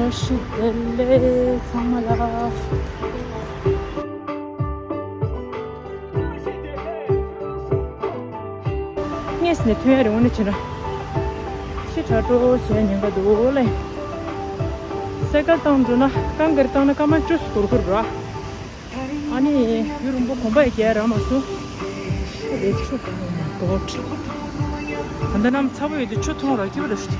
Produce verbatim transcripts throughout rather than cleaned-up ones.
བཀྲ་ཤིས་བདེ་ལེགས་ཚང་མ་ལ། སྔས་ནས་ཐོན་ཡ་རེད། དངོས་གནས་བྱས་ན་ཤི་དྲག་འགྲོ་བྱས་ཉེན་ཁ་འདུག་ལེ། སེ་ཀལ་བཏང་འགྲོ་ན་རྐང་གིར་བཏང་ན་སྐར་མ་བཅུ་སྐོར་སྐོར་ར། ཨ་ནི་ཡུན་རིང་པོ་གོམ་པ་ཡི་རྒྱག་རག་མ་སོང་། ཨ་རེ་ཆུ་གང་ཡང་གོ་ད་ལྟ་གནམ་ཚ་པོ་ཡོད་དུས་ཆུ་འཐུང་ར་སྐྱིད་པོ་རེད་ཤག་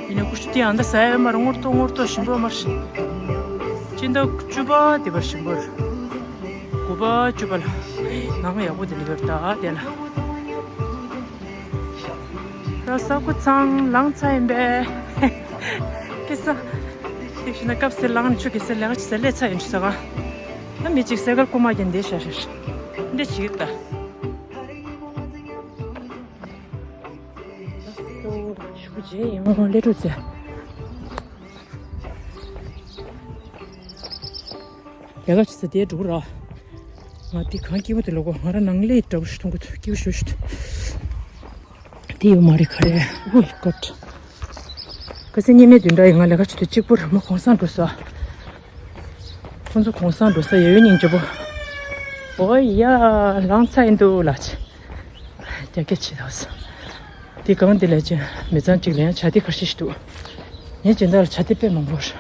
ཡིན་ན་ཀུ་ཤུ་དེ་ཨ་འདྲ་ཟ་ཡ་ཡོད་མ་རེད། སྔོན་ཏོག་སྔོན་ཏོག་ཞིམ་པོ་མ་རེད། སྤྱི་ཟླ་བཅུ་པ་དེ་བར་ཞིམ་པོ་རེད། དགུ་པ་བཅུ་པ་ལ་ནང་ཡག་པོ་དེ་འདྲ་ཡོད་ད་དེ་ལ། ར་ས་ཁུ་ཚང་ལངས་ཚར་ཡིན་པས། ཁེ་ས། ཁེ་ཤི་ན་སྐབས་སེ་ལངས་ནས་ཆུ་ཁེ་སེ་ལས་ཀ་ཆུ་སེ་ལས་ཚར་ཡིན་ཆུ་ས་ག་ད་མི་གཅིག་སེ་ཀལ་རྐུ་མ་རྒྱན་འདི་ཤ་ཤ་ཤ། འདི་བྱེད་ཀྱི་ད། ཆུ་རྗེ་ཡིན་མོ་ལས་འགྲོ་ཚེ། ལས་ཀ་བྱེད་ས་དེ་འགྲོ་གི་ར། ང་དེ་གང་སྐྱིད་པོ་དེ་ལོ་གོ་ང་ར་ནང་ལས་འདྲ་པོ་ཞིག་མཐོང་གི་འདུག་སྐྱིད་པོ་ཞུ་ཞུ་འདུག་དེ་ཡོད་མ་རེད་ག་རེ། ཨོ་ཡི་གོད། ཁ་སང་ཉི་མའི་བདུན་ཕྲག་ཡིན་ང་ལས་ཀ་བྱེད་དུས་གཅིག་པུར་མོ་གུང་སེང་འགྲོ་ས། ཁོང་ཚོ་གུང་སེང་འགྲོ་ས་ཡ་ཡོད་སྙིང་རྗེ་པོ། ཨོ་ཡ་ལངས་ཚར་ཡིན་འདུག་ལགས། རྒྱ་སྐད་བྱེད་དགོས། དེ་གང་དེ་ལས་ཅན་མི་ཚང་གཅིག་ལ་ཡང་བྱ་དེ་ཁ་ཤས་ཤིག་འདུག་ངས་སྦྱིན་བདག་ལ་བྱ་དེ་དཔེ་མང་པོ་རེད།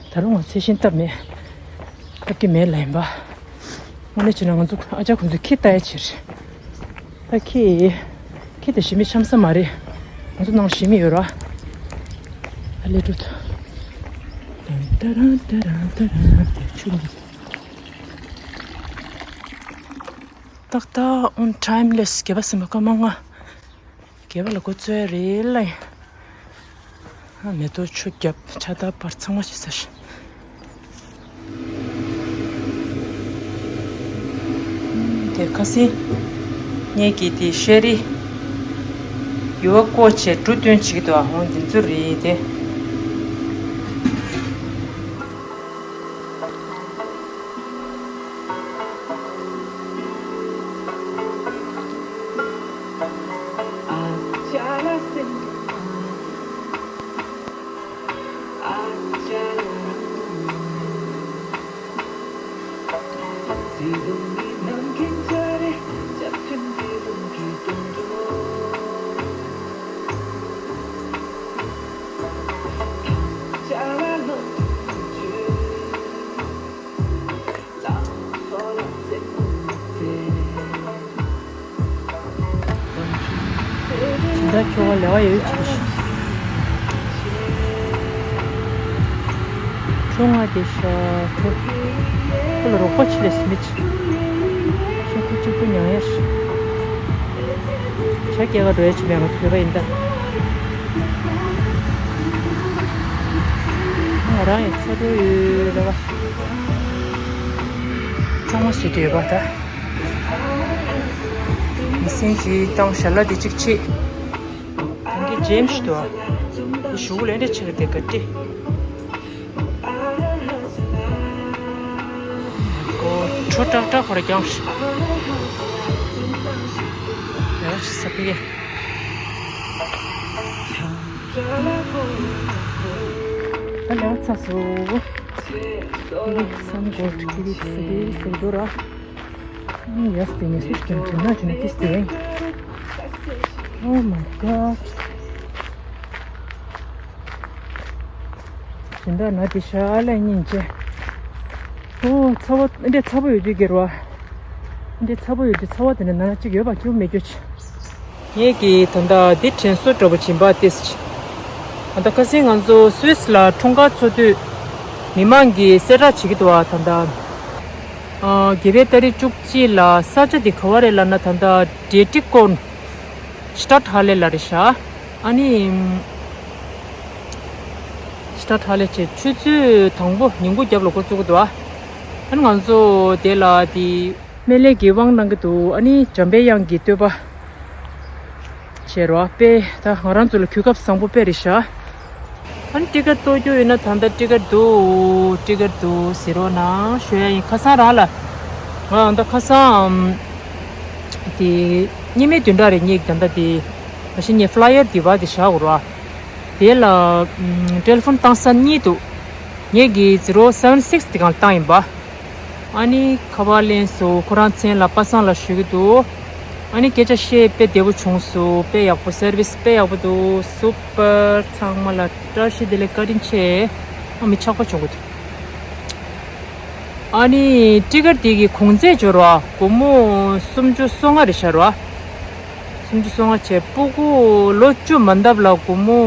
ད་རུང་ང་ཚེ་ཤིང་སྟབས་མེད། སྟབས་ཀྱི་མེད་ལ་ཡིན་པ། དངོས་གནས་བྱས་ན་ང་ཚོ་ཨ་ཅག་ཁོང་ཚོས་ཁྱི་ལྟ་ཡ་ཕྱིར། ད་ཁྱི། ཁྱི་དེ་ཞི་མི་འཆམ་ས་མ་རེད། ང་ཚོ་ནང་ཞི་མི་ཡོད་ར། ད་ལས་འགྲོ་ད། ཏན་ཏ་རན་ཏ་རན་ཏ་རན་ཏ་ཆུ་རུ། ཏག་ཏག་on time ལས་བརྒྱད་པ་ཟིན་པ་སྐར་མ་ལྔ། བརྒྱད་པ་ལ་འགོ་བཙུགས་ཡ་རེད་ལ་ཡིན། ཨ་མེ་ཏོག་ཆུ་རྒྱབ་ཕྱག་དར་པར་ཚང་མ་ཞིག་ཟ་ཤི། དེ་ཁ་སི། ངེད་ཀྱི་དེ་ཤེ་རི། ཡུ་བ་ཀོ་ཆེ་འབྲུ་བཏོན་བྱེད་ཀྱི་འདུག་ཨ་ཧོང་འདི་ཚོ་རེད་དེ། ད་ཁྱོ་ག་ལེ་བ་ཡོད་ཅིག་ཁྱོ་ང་དེ་ཤ་ཁོ་ཁོ་ལ་རོགས་པ་ཆི་ལས་མི་ཆི་ཤ་ཁོ་གཅིག་པུ་མྱང་ཡ་ཤི་ཤ་སྐྱེ་ག་འགྲོ་ཡ་ཆི་མེད་ང་ཚོ་བོད་པ་ཡིན་ད། ང་རང་ཡང་ཚ་དྲོད་ཡོད་ལ་བ། གཙང་མ་ཞིག་བྲིས་པ་ད། མི་སེམས་ཀྱི་སྟངས་ཞལ་ལག་དེ་གཅིག་ཕྱེ། དེང་གི་ཇེམ་ཞིག་ཏུ་ཨ། ཞུ་ལེན་འདྲ་ཆེ་གི་དེ་ག་ཏི། གོ་ཁྲོ་ཀྲག་ཀྲག་ཁོ་ར་ཀྱང་ཞིག་ཡ་ཞིག་ས་པི་གེ། ད་ལས་ཚ་སོ། ཀི་རི་སམ་གོ་ཀི་རི་ས་པི་སོ་དོ་ར། ཡས་དེ་ངས་སུ་ཀྱང་དྲན་ན་དྲན་ན་ཏིས་ཏེ། Oh my god. དེ་འདྲ་ན་དེ་ཤ་ལ་སྙིང་རྗེ། ཨོ་ཚ་བ་འདྲ་ཚ་པོ་ཡོད་དུས་སྒེར་བ། འདྲ་ཚ་པོ་ཡོད་དུས་ཚ་བ་དེ་འདྲ་ན་གཅིག་ཡོད་པ་ཁྱོད་མེད་རྒྱུ་ཆེ། ངེད་ཀྱིས་ད་ལྟ་འདི་དྲན་གསོ་འདྲ་པོ་བྱིན་པ་ཏིས། ད་ལྟ་ཁ་སང་ང་ཚོ་སུད་སི་ལ་འཁྲུངས་སྐར་འཚོགས་དུས་མི་མང་གིས་གསལ་བསྒྲགས་བྱེད་ཀྱི་འདུག་བ་ད་ལྟ། ཨ། བརྒྱད་པའི་ཏ་རིག་བཅུ་གཅིག་ལ་ས་ཆ་འདི་ག་བ་རེད་ལབ་ན་ད་ལྟ་ཌེ་ཏི་ཀོན་ཤི་ཏ་ཧ་ལེ་ལ་རེད་ཤག་ཨ་ནི་ཤི་ཏ་ཧ་ལེ་བྱས་ཆུ་ཚོད་དང་པོ་ཉིན་གུང་རྒྱབ་ལ་འགོ་བཙུགས་ཀྱི་འདུག་ཨ་ནི་ང་ཚོ་དེ་ལ་དེ་སྨན་བླའི་གི་དབང་གནང་གི་འདུག་ཨ་ནི་འཇམ་པའི་དབྱངས་ཀྱི་བསྟོད་པ། བྱས་རོགས་དཔེ་ད་ང་རང་ཚོ་ལ་གོ་སྐབས་བཟང་པོ་དཔེ་རེད་ཤག་ཨ་ནི་ཊི་ཀེ་ཊི་གཏོང་རྒྱུ་ཡོད་ན་ད་ལྟ་ཊི་ཀེ་ཊི་འདུག་ཊི་ཀེ་ཊི་འདུག་ཟེར་རོགས་གནང་ཞུ་ཡ་ཡིན། ཁ་སང་རང་ལ་ང་ད་ཁ་སང་ དེ་སྔོན་མའི་བདུན་ཕྲག་རེ་གཉིས་ཀྱི་ད་ལྟ་དེ་མ་གཞི་ངས་ཕ་ལ་ཡར་དེ་བ་དེ་བཞག་དགོས་ར། དེ་ལ་ཨམ་ཊེ་ལི་ཕོན་བཏང་ས་གཉིས་འདུག་ངས་ཀྱི་ཛི་རོ་སེ་ཝན་སིག་སི་དེ་གང་བཏང་ཡིན་པ། ཨ་ནི་ཁ་པར་ལེན་སོང་། ཁོ་རང་མཚན་ལ་པ་སངས་ལ་ཞུ་གི་འདུག་ཨ་ནི་སྐད་ཆ་བཤད་དཔེ་བདེ་པོ་བྱུང་སོང་། དཔེ་ཡག་པོ། སར་བིས་དཔེ་ཡག་པོ་འདུག་སུ་པར། ཚང་མ་ལ་བཀྲ་ཤིས་བདེ་ལེགས། བཀའ་དྲིན་ཆེ། ཨ་མི་ཆགས་པ་བྱུང་གི་འདུག་ཨ་ནི་ཊི་ཀེ་ཊི་དེ་གི་གོང་ཚད་འབྱོར་བ་སྒོར་མོ་སུམ་ཅུ་སོ་ལྔ་རེད་ཤག་ར། སུམ་ཅུ་སོ་ལྔ་བྱས། སྤུ་གུ་ལོ་བཅུ་མ་འདབ་ལ་སྒོར་མོ།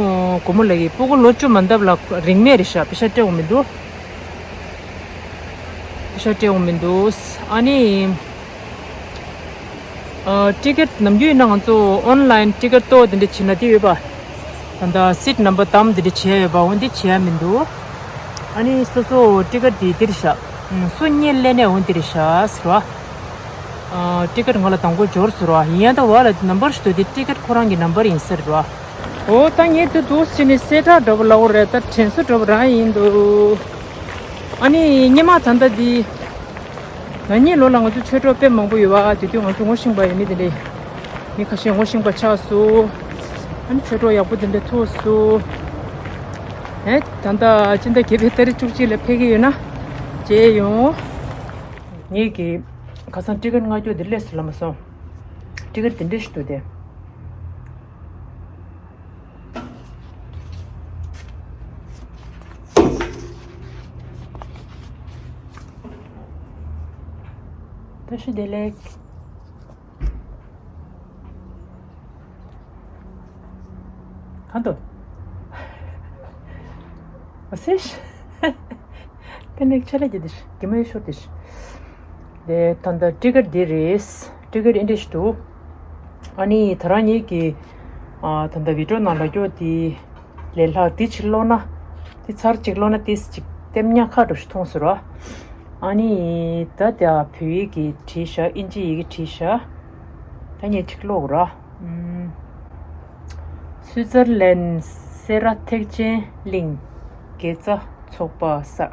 སྒོར་མོ་ལབ་ཀྱི། སྤུ་གུ་ལོ་བཅུ་མ་འདབ་ལ་རིན་མེད་རེད་ཤག་པེ་ཤ་སྤྲད་དགོས་མི་འདུག་པེ་ཤ་སྤྲད་དགོས་མི་འདུག་ཨ་ནི། ཨ། ཊི་ཀེ་ཊི་ནམ་རྒྱུན་ཡིན་ན་ང་ཚོ་ཨོན་ལའིན་ཊི་ཀེ་ཊི་གཏོར་དེ་འདྲ་བྱེད་ན་དེ་ཡོད་པ། ད་ལྟ་སིཊ་ནམ་བར་བདམས་དེ་འདྲ་བྱས་ཡོད་པ། འོ་འདི་བྱས་ཡ་མི་འདུག་ཨ་ནི་སོ་སོ་ཊི་ཀེ་ཊི་དེ་འདིར་བཞག་སུ་གཉེར་ལེན་ནས་འོ་འདིར་བཞག་ཟེར་བ། ཨ། ཊི་ཀེ་ཊི་ང་ལ་དང་པོ་འབྱོར་ཟེར་བ། ཡིན་ཡང་ད་བ་ལ་ནམ་བར་ཞིག་འདུག་དེ་ཊི་ཀེ་ཊི་ཁོ་རང་གི་ནམ་བར་ཡིན་ཟེར་བ། འོ་ད་ངས་དེ་འདུག་ཟེར་ནས་གསལ་བསྒྲགས་འདྲ་པོ་ལབ་དགོས་རེད། ད་དྲན་གསོ་འདྲ་པོ་རང་ཡིན་འདུག་ཨ་ནི་སྔོན་མ་ད་ལྟ་འདི། ན་ནིང་ལོ་ལ་ང་ཚོ་ཆོས་གྲོགས་དཔེ་མང་པོ་ཡོད་པ། དེ་དུས་ང་ཚོ་ངོ་ཤེས་པ་ཡོད་མི་དེ་འདྲས། མི་ཁ་ཤས་ངོ་ཤེས་པ་ཆགས་སོང་། ཨ་ནི་ཆོས་གྲོགས་ཡག་པོ་དེ་འདྲས་ཐུག་སོང་། ཨེ། ད་ལྟ་སྤྱི་ཟླ་བརྒྱད་པའི་ཏ་རིག་བཅུ་གཅིག་ལ་ཕེབས་ཀྱི་ཡོད་ན་མཇལ་ཡོང་། ངེད་ཀྱི་ཁ་སང་ཊི་ཀེ་ཊི་མངགས་རྒྱུ་དེ་སླེབས་སོང་ལབ་མ་སོང་། ཊི་ཀེ་ཊི་དེ་འདྲས་ཞིག་འདུག་སྟེ། བཀྲ་ཤིས་བདེ་ལེགས། གང་འདུག་ཨ་སེ་ཤ། ཀ་ནེག་ཆ་ལ་གྱི་དེ་ཤ་གི་མ་ཡོད་ཤོར་དེ་ཤ། དེ་ད་ལྟ་ཊི་ཀེ་ཊི་འདི་རེད། ཊི་ཀེ་ཊི་འདི་འདྲ་ཞིག་འདུག་ཨ་ནི་ད་རང་ཉིད་ཀྱི་ཨ་ད་ལྟ་བི་ཌི་ཡོ་ནང་ལ་སྐྱོ་དེ་ལས་ལྷག་དེ་ཅིག་ཀློག་ན། དེ་ཚར་གཅིག་ཀློག་ན་དེ་ཅིག་ལྟེམ་ཉག་ཁ་འགྲོ་ཞིག་མཐོང་ཟེར་བ། ཨ་ནི་ད་དེ་བོད་ཡིག་གི་བྲིས་ཤག་ཨིན་ཇི་ཡི་གེ་བྲིས་ཤག་ད་ངས་ཅིག་ཀློག་ར། ཨུམ། སུའི་ཙར་ལན་སེ་ར་ཐེག་ཆེན་གླིང་དགེ་རྩ་ཚོགས་པ་ས།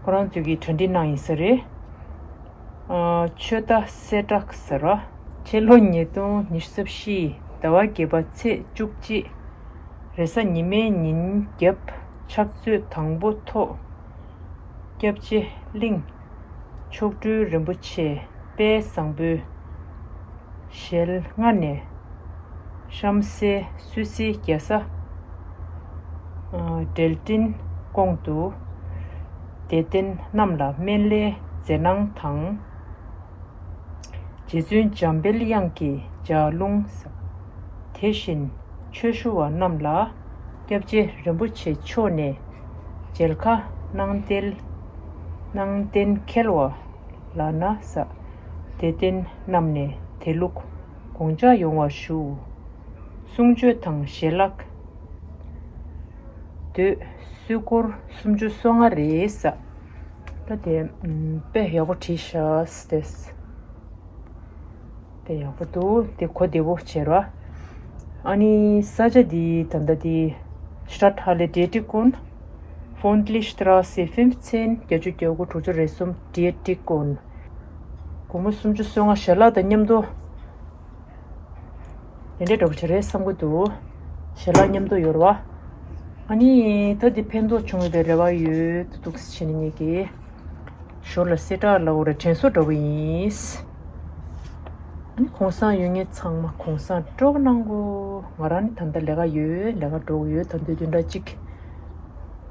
ཁོ་རང་ཚོས་ཀྱི་གྲ་སྒྲིག་གནང་ཡིན་ས་རེད། ཨ། ཆོས་ཟླ་སེ་བྲག་ཟེར་བ། ཕྱི་ལོ་ཉིས་སྟོང་ཉི་ཤུ་རྩ་བཞི་ཟླ་བ་བརྒྱད་པ་ཚེས་བཅུ་གཅིག་རེས་གཟའ་ཉི་མའི་ཉིན་རྒྱབ་ཕྱག་ཚོད་དང་པོ་ཐོག་སྐྱབས་རྗེ་གླིང་མཆོག་སྤྲུལ་རིན་པོ་ཆེ་དཔལ་བཟང་པོའི་ཞལ་སྔ་ནས་གཤམ་གསལ་སུད་སིའི་རྒྱལ་ས་ཨ་ཌེལ་ཏིན་ཀོང་དུ་དད་ལྡན་རྣམས་ལ་སྨན་བླའི་མཛད་གནང་དང་། རྗེ་བཙུན་འཇམ་དཔལ་དབྱངས་ཀྱི་ལྗགས་ལུང་། དེ་བཞིན་ཆོས་ཞུ་བ་རྣམས་ལ་སྐྱབས་རྗེ་རིན་པོ་ཆེ་མཆོག་ནས་མཇལ་ཁ་གནང་སྟེ། གནང་གཏན་འཁེལ་བ་ལགས་ན། དད་ལྡན་རྣམས་ནས་དེ་ལུགས་དགོངས་འཇགས་ཡོང་བ་ཞུ། གསུང་ཆོས་དང་ཞལ་ལག་དུས་སུ་སྒོར་སུམ་ཅུ་སོ་ལྔ་རེད། ད་དེ་དཔེ་ཡག་པོ་བྲིས་ཤག་སྟེ། དཔེ་ཡག་པོ་འདུག་དེ་གོ་བདེ་པོ་བྱས་ར། ཨ་ནི་ས་ཆ་འདི་ད་ལྟ་དེ་Stadthalle Detikon, Fundlichstraße fünfzehn བརྒྱད་ཅུ་གྱ་དགུ་དྲུག་ཅུ་རེ་གསུམ་Detikon། སྒོར་མོ་སུམ་ཅུ་སོ་ལྔ་ཞལ་ལག་དང་མཉམ་དུ། དེ་འདྲའི་འདྲ་པོ་ཅིག་རེད་བསམ་གྱི་འདུག་ཞལ་ལག་མཉམ་དུ་ཡོད་རེད་བ། ཨ་ནི་ད་འདི་ཕན་ཐོགས་བྱུང་ཡོད་པའི་རེ་བ་ཡོད་འདུག་ཟེར་ནས་ངེད་ཀྱིས་ཞོར་ལ་གསལ་བསྒྲགས་ལབ་དགོས་རེད། དྲན་གསོ་འདྲ་པོ་ཡིན། ཨ་ནི་གུང་སེང་ཡོད་མཁན་ཚང་མ་གུང་སེང་སྤྲོ་པོ་གནང་དགོས། ང་རང་ནི་ད་ལྟ་ལས་ཀ་ཡོད། ལས་ཀ་འགྲོ་དགོས་ཡོད། ད་དུང་བདུན་ཕྲག་གཅིག་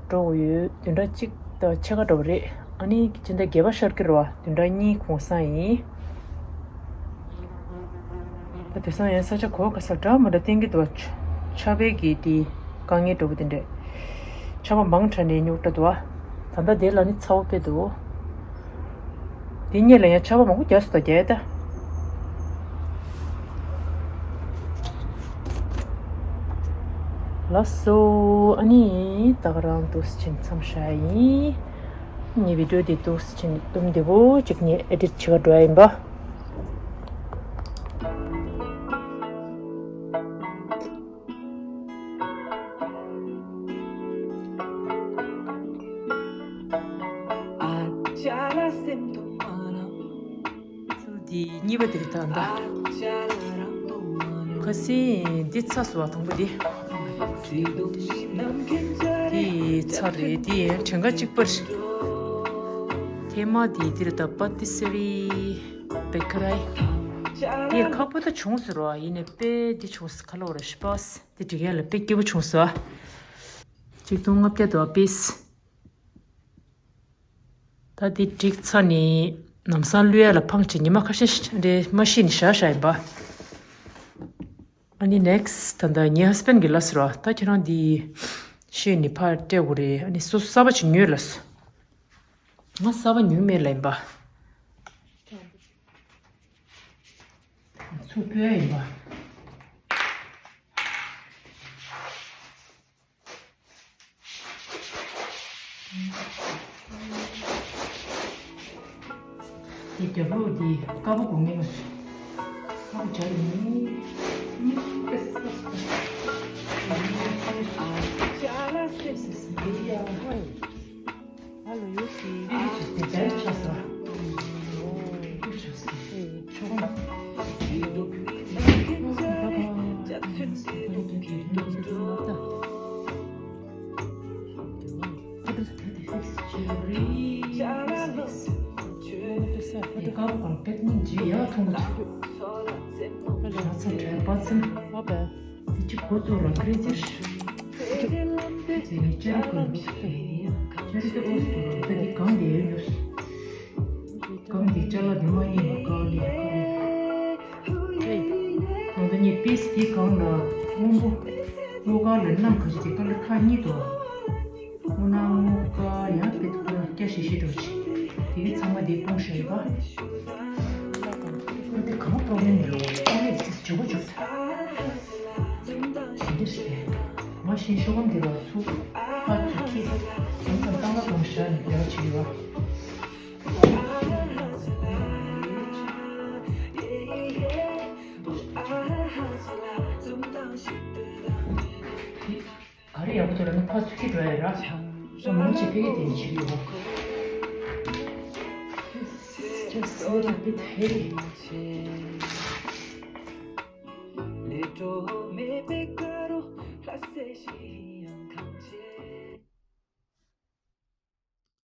འགྲོ་དགོས་ཡོད། བདུན་ཕྲག་གཅིག་དང་ཕྱེད་ཀ་འགྲོ་བ་རེད། ཨ་ནི་སྤྱི་ཟླ་བརྒྱད་པ་ཤར་གྱི་རེད་བ། བདུན་ཕྲག་གཉིས་གུང་སེང་ཡིན། ད་དེང་སང་ཡང་ས་ཆ་གོ་ག་ས་འདྲ་མི་འདྲ་བསྟན་གྱི་འདུག་ཆ་བའི་གི་དེ་དཀའ་ངལ་འདྲ་པོ་དེ་འདྲས། ཆར་པ་མང་དྲགས་ནས་རྙོག་དྲ་འདུག་བ། ད་ལྟ་དེ་ལ་ནི་ཚ་བོ་དཔེ་འདུག་དེ་སྔོན་ལ་ཡང་ཆར་པ་མང་པོ་རྒྱག་སོང་ད་རྒྱག་ཡ་ད། ལགས་སོ། ཨ་ནི་ད་ག་རང་འདུག་སེ་ཕྱིན་མཚམས་བཞག་ཡིན། ངའི་བི་ཌིའོ་འདི་འདུག་སེ་ཕྱིན་དུམ་བདེ་པོ་ཅིག་ངས་ཨེ་ཌིཊ་བྱེད་ག་འགྲོ་ཡ་ཡིན་པ། འདི་ གཉིས་པ་དེ་རེད་ད་ད། ཁ་སང་འདི་ཚར་སོང་བ། དང་པོ་འདི། འདི་ཚར་རེད། འདི་ཡང་གྲངས་ཀ་གཅིག་པ་རེད། ཐེངས་མ་འདི་འདི་རེད་ད། པ་ཏི་སེ་རི་བེ་ཀ་རི། འདི་ཁག་པོ་ད་བྱུང་ཟེར་བ། ཡིན་ནའི་དཔེ་འདི་བྱུང་ཟེར། ཁ་ལོ་ར་ཤི་པ་སི། འདི་འགྲིག་ཡ་ལ་དཔེ་སྐྱིད་པོ་བྱུང་ཟེར་བ། ཆིག་སྟོང་ལྔ་བརྒྱ་དོ་པིས། ད་འདི་འགྲིག་ཚར་ནས་ལམ་སང་བླུག་ཡ་ལ་ཕངས་བྱས། ཉི་མ་ཁ་ཤས་རེ་མ་ཤི་ནས་བཞག་བཞག་ཡིན་པ། ཨ་ནི་ནེག་སི་ཊི་ད་ལྟ་ངའི་ཧ་སི་བྷེན་གྱིས་ལབ་ཟེར་བ། ད་ཁྱེད་རང་འདི་ཤི་ནས་ཕར་སྤྲད་དགོས་རེད། ཨ་ནི་སོ་སོ་གསར་པ་ཅིག་ཉོས་ལབ་སོང་། ང་གསར་པ་ཉོས་མེད་ལབ་ཡིན་པ། ཚུར་སྤོས་ཡ་ཡིན་པ། འདི་རྒྱབ་ལོགས་འདི་དཀར་པོ་དགོས་ངེས་མ་སོང་། དཀར་པོ་སྦྱར་ཡིན། དེ་དཀར་པོ་གང་པེད་ནི་འཇི་ཡག་མཐོང་གི་འདུག་ར་ཚ་བྲལ་པ་ཚིམ། དེ་གཅིག་འགོ་བཙུགས་ར་ཀྲེ་ཛིར། དེ་ནི་ཅ་རི་ཀོན་ལུགས་སུ། ཅ་རི་ཀོན་ལུགས་སུ་ད་འདི་གང་དེ་ཡོད་ཡོད། གང་དེ་ཅ་ལག་འདི་མ་རྙེད་ན་དཀའ་ལས་དཀའ་ལས། ད་ལྟ་ངས་པིས་དེ་གང་ལ་སྔོན་པོ་སྔོ་དཀར་ལ་གནམ་ག་ཅི་དེ་དཀར་ལ་ཁ་གཉིས་དོ། སྔོ་ནག་སྔོ་དཀར་ཡང་དཔེ་དཀར་སྐྱ་ཤིག་ཤིག་འགྲོ་ཆེ། དེ་གི་ཚང་མ་དེ་སྤུངས་ཤ་ཡོད་པ། ཨ་དེ་གང་པོ་རོ་མེན་མེ་ལོ་ཨ་མེ་དེ་ཇོ་གོ་ཇོ་ས། དེ་འདྲ་ཞིག་རེད། མ་གཞི་ཤོག་སྒམ་དེ་ལ་ཚུགས་ཕར་ཚུགས་ཀྱིས་ཟམ་ཙམ་བཏང་ལ་གང་བཞག་ནས་བདེ་བ་བྱེད་ཡོད་པ། ག་རེ་ཡག་པོ་འདུག་ལབ་ན་ཕར་ཚུར་ཁྱེར་འགྲོ་ཡ་ར། སོ་མང་ཆེ་ཕ་གི་དེ་ནས་བྱེད་ཀྱི་ཡོད་པ། Just a little bit heavy.